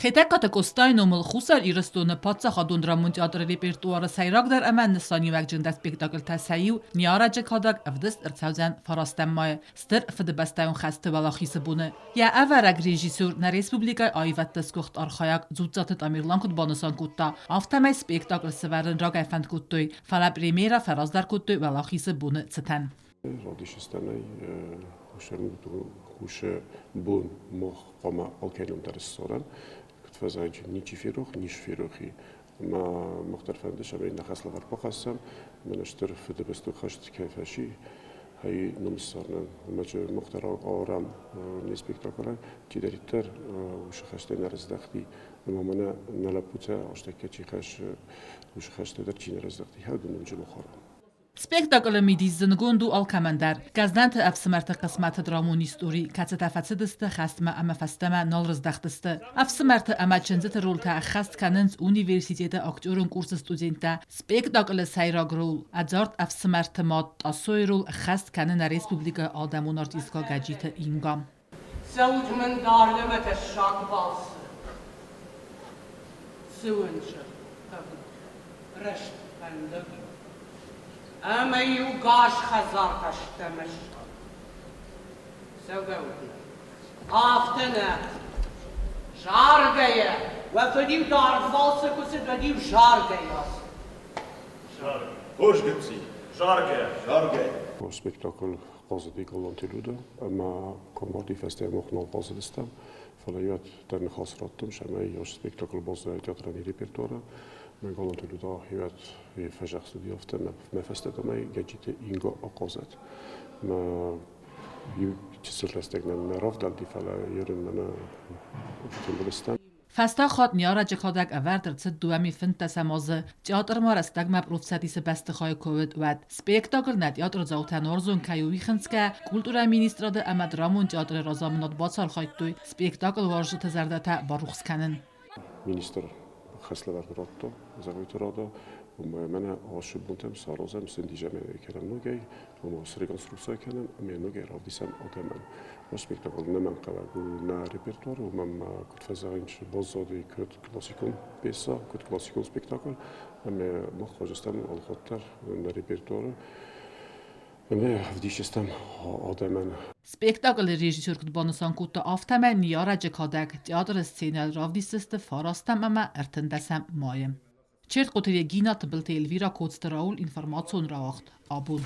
Хетӕгкаты Къостайы номыл Хуссар Ирыстоны паддзахадон драмон театры репертуары сӕйрагдӕр ӕмӕ нысаниуӕгджындӕр спектакльтӕ сӕ иу Ниарӕджы кадӕг ӕвдыст ӕрцӕудзӕн фарастӕм майы Стыр Фыдыбӕстӕйон хӕсты Уӕлахизы боны. Йӕ ӕвӕрӕг режиссер, нӕ республикӕйы аивӕдты сгуыхт архайӕг Дзуццаты Тамерлан куыд банысан кодта, афтӕмӕй спектакль сӕвӕрын рагӕй фӕнд кодтой, фӕлӕ премьерӕ фӕраздӕр кодтой Уӕлахизы боны цытӕн. Равдисыстӕнӕй кусы бон мах хъуамӕ алкӕй дӕр ссарӕм. Куыд фӕзӕгъынц, ничи ферох, низ ферох и. Ӕмӕ мах дӕр фӕнды, цӕмӕй нӕ хӕслӕвӕрд бахӕссӕм. Мӕнӕ Стыр Фыдыбӕстон хӕст кӕй фӕци, ай ном ссарынӕн. Ӕмӕ мах дӕр арӕм не спектаклӕн, чидӕриддӕр уыцы хӕстӕй нӕ рыздӕхти, ӕмӕ мӕнӕ нӕ лӕппутӕ азтӕккӕ чи хӕссы, уыцы хӕстӕ дӕр чи нӕ рыздӕхти, уыдон номджын мах арӕм. Спектаклы мидис зынгонд у алкӕмӕн дӕр. Гӕздӕнты ӕфсымӕрты хъысмӕты драмон истори, кӕцытӕ фӕцыдысты хӕстмӕ ӕмӕ фӕстӕмӕ нал рыздӕхтысты. Ӕфсымӕрты ӕмӕ чындзыты ролтӕ ӕххӕст кӕнынц университеты актерон курсы студенттӕ. Спектаклы сӕйраг рол, ӕдзард ӕфсымӕрты мад Тъасойы рол ӕххӕст кӕны нӕ республикӕйы адӕмон артисткӕ Гӕджиты Инга. Цӕут мын дардмӕ тӕссаг балцы. Цы уын зӕгъ, рӕст фӕндаг. Ӕмӕ-иу гас хӕдзар фӕстӕмӕ Цӕугӕут. Афтӕ нӕ. Заргӕйӕ, уӕ фыд-иу дард балцы куы цыд, уӕд-иу заргӕйӕ ацыд. Заргӕ. Хорз гыцци, заргӕ. Заргӕ. Спектакль хъазыди Галанты Люда ӕмӕ комарди фӕстӕ мах нал хъазыдыстӕм, фӕлӕ уӕд дӕр ныхас радтам, цӕмӕй ӕз спектакль баззайа театрӕн репертуары. Мӕ Галанты Люда уӕд фӕзӕхсыди афтӕ, мӕ фӕстӕ та мӕ Гӕджиты Инга ахъазӕд. Мӕ иу чысыл рӕстӕг нӕм нӕ равдӕлди, фӕлӕ ерын мӕнӕ фембӕлдыстӕм. Фӕстаг хатт ныййарӕджы кадӕг ӕвӕрд ӕрцыд 2015 азы, театрмӕ рӕстӕгмӕ профцӕдисы бӕстыхайы куы уыд, уӕд. Спектакль нӕ театрдзаутӕн уарзон кӕй у, уый хынцгӕ, культурӕйы министрады ӕмӕ драмон театры разамынад бацархайдтой спектакль уарзджыты зӕрдӕтӕ барухс кӕнын. Министр хӕслӕвӕрд радта Зӕгъойты Рада, уымӕ мӕнӕ ацы бонтӕм саразӕм, сындизӕм кӕнӕм ногӕй, ома среконструкци кӕнӕм ӕмӕ ногӕй равдисӕм адӕмӕн. Спектакль нӕмӕнгхъӕуӕг у нӕ репертуары, уымӕн ма куыд фӕзӕгъынц, баззади куыд классикон пьесӕ, куыд классикон спектакль, ӕмӕ мах хъазыстӕм алхатт дӕр нӕ репертуары ӕмӕ ӕвдисыстӕм адӕмӕн. Спектаклы режиссер куыд банысан кодта, афтӕмӕй ныййарӕджы кадӕг театры сценӕйыл равдисдзысты фарастӕм ӕмӕ ӕртындӕсӕм майы. Чертхъоты Регина, Тыбылты Эльвира, Коцты Рауль, информацион рауагъд. Абон.